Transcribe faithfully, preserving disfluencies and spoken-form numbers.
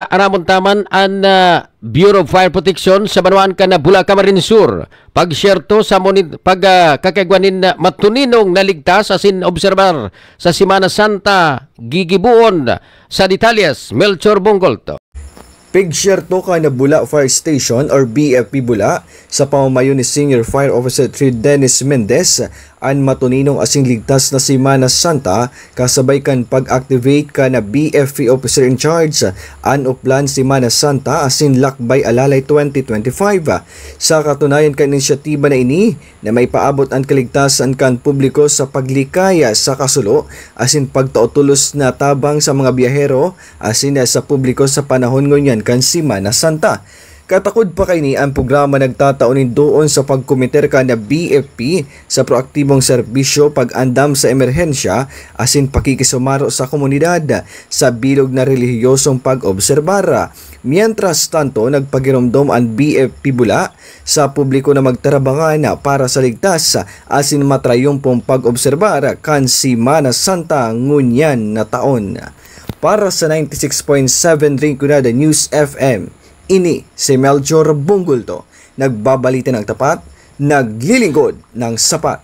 Aramon ta man an, ah, Bureau of Fire Protection sa banwaan kan Bula, Camarines Sur. Pagsyerto sa moni-, pag, ah, kakagwa nin, ah, matuninong naligtas asin obserbar sa Semana Santa gigiboon. Sa detalles, Melchor Bongolto. Pigsyerto kan Bula Fire Station or B F P Bula sa pamamayo ni Senior Fire Officer three Dennis Mendez an matuninong asin ligtas na Semana Santa, kasabay kan pag-activate kan B F P Officer in Charge an Oplan Semana Santa asin Lakbay Alalay twenty twenty-five. Sa katunayan kan inisyatiba na ini, na maipaabot an kaligtasan kan publiko sa paglikaya sa kasulo asin pagtao tolos na tabang sa mga biyahero asin sa publiko sa panahon ngunyan kan Semana Santa. Katakod pa kaini, an programa nagtatao nin duon sa pagkomiter kan B F P sa proaktibong serbisyo, pag-andam sa emerhensya asin pakikisumaro sa komunidad sa bilog na relihiyosong pag-obserbar. Mientras tanto, nagpagiromdom an B F P Bula sa publiko na magtarabangan para sa ligtas asin matrayumpong pag-obserbar kan Semana Santa ngunyan na taon. Para sa ninety-six point seven Rinconada News F M, ini si Melchor Bungulto, nagbabalita ng tapat, naglilingkod ng sapat.